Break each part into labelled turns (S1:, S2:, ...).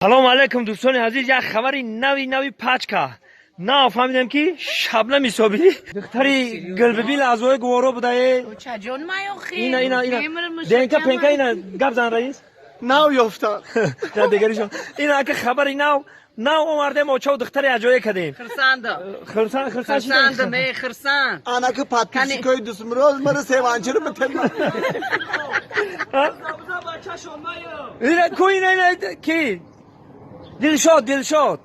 S1: Салому алайкум, дӯстони азиз. Як хабари нави нави пачка нав фаҳмидем, ки Шабнами Собирӣ, духтари Гулбиби, лаҳзаҳои гуворо будае.
S2: Чаҷон маёхи.
S1: Ина, ина, ина, денка пенка, ина гап зан, раис.
S3: Нав ёфтан.
S1: На, дигаришон. Ина, ака, хабари нав нав овардем, очаву духтари аҷоя кардем.
S2: Хирсандам.
S1: Хурсанд, хурсанд.
S2: Хирсандам, э, хирсанд.
S3: Анаки подписчикои дусмироз мара севанчиро битема.
S1: Ина ку, ина, ина ки? Дилшод, Дилшод.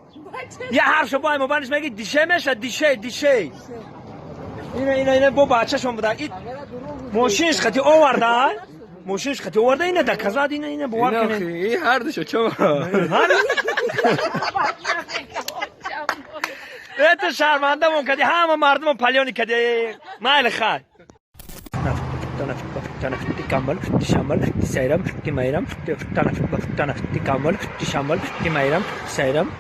S1: Я ҳарфшо бо мобаниш меги, дише меша, дише, дише. Ина, ина, ина бо бачашон буда. И мошинш хати оварда. Мошинш хати оварда, ина доказать, ина, ина, бовар кунед.
S4: Ин ҳардушо чо?
S1: Это шармандамон кади, ҳама мардумон палёни кади. Майли, хай. Сайрам.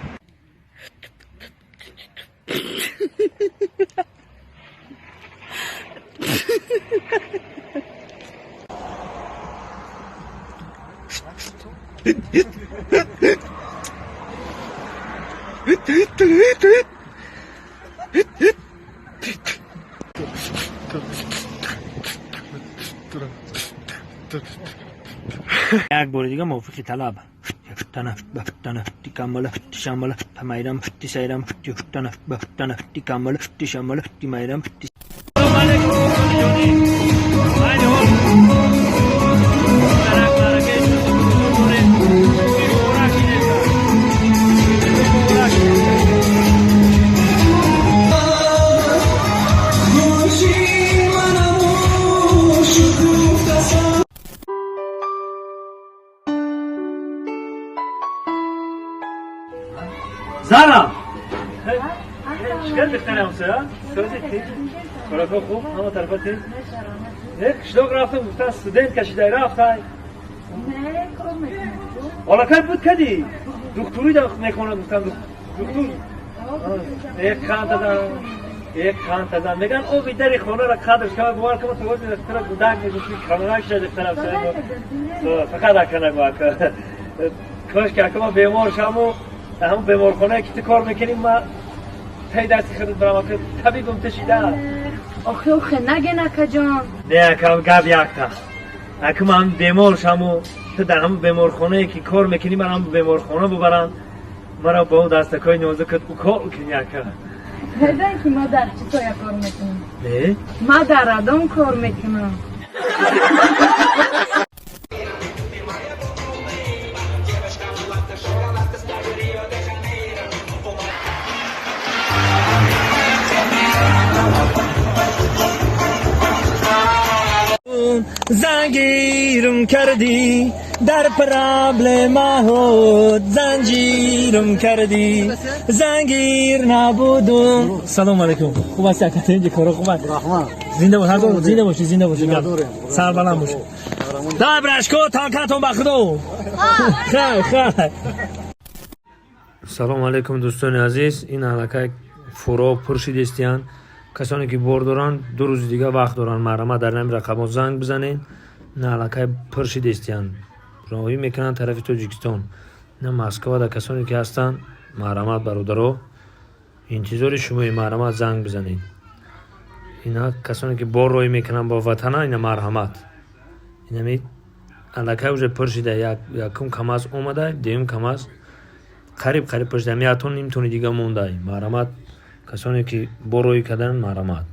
S1: Як бори дига мувофиқи талаб. Сайрам. Майрам. Зара! Чикар, духтари ҳамсоя? Корако хуб, ҳама тарафа тез? Не, қишлоқ рафтам, гуфтан, студент кашидай рафтай. Ҳолакай буд кади? Духтури да мехонад, гуфтан, духтур. Э, қантадан, э, қантадан. Меган, оби дари хонаро қадрш кама, бовар кама, то ози духтара гудак мегуфти, канонак шуда духтара ҳамсоя. Фақат ака нагу, ака. Кош ки ака ма бемор шаму, ҳамун беморхонае ки ту кор мекунӣ, ма тай дасти худат барам, ака, табибам ту шида.
S5: Охи, охи, наген, акаҷон.
S1: Не, ака, гап якта. Ака, ман бемор шаму, ту дар ҳамун беморхонае ки кор мекунӣ, ман ҳамун беморхона бубаранд. Маро бо он дастакҳои нозукат укол кунӣ, ака.
S5: Медонӣ, ки ма дар чӣ соя кор мекунам?
S1: Не?
S5: Ма дар радом кор мекунам.
S1: Зангирм кардӣ, дар проблемаҳот занҷирм кардӣ, зангир набудум. Салому алайкум, хуб ҳасти, ака? Инҷа коро хуб аст?
S3: Раҳмат.
S1: Зинда бош, ҳазор зинда бошӣ, зинда бошӣ, сарбаланд бошӣ. Дай брашко, таваккалатон ба Худо. Хай, хай. Салому алайкум, дӯстони азиз. Ин аллакай фуро пур шидестиянд. Касоне ки бор доранд, 2 рӯзи дига вақт доранд, марҳамат, дар ҳамин рақамҳо занг бизанед. На, аллакай пур шидестиянд, роҳӣ мекунанд тарафи Тоҷикистон. На, Москва да касоне ки ҳастанд, марҳамат, бародаро, интизори шумои, марҳамат, занг бизанед. Ина касоне ки бор роҳӣ мекунанд ба ватана, ина, марҳамат, инами аллакай уже пур шида. Якум камаз омада, дуюм камаз қариб қариб пур шида, ятон нимтони дига мондай. Марҳамат, касоне ки бор роҳӣ кардан, марҳамат.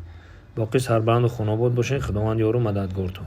S1: Боқӣ сарбаланду хонобод бошед, Худованд ёру мададгортон.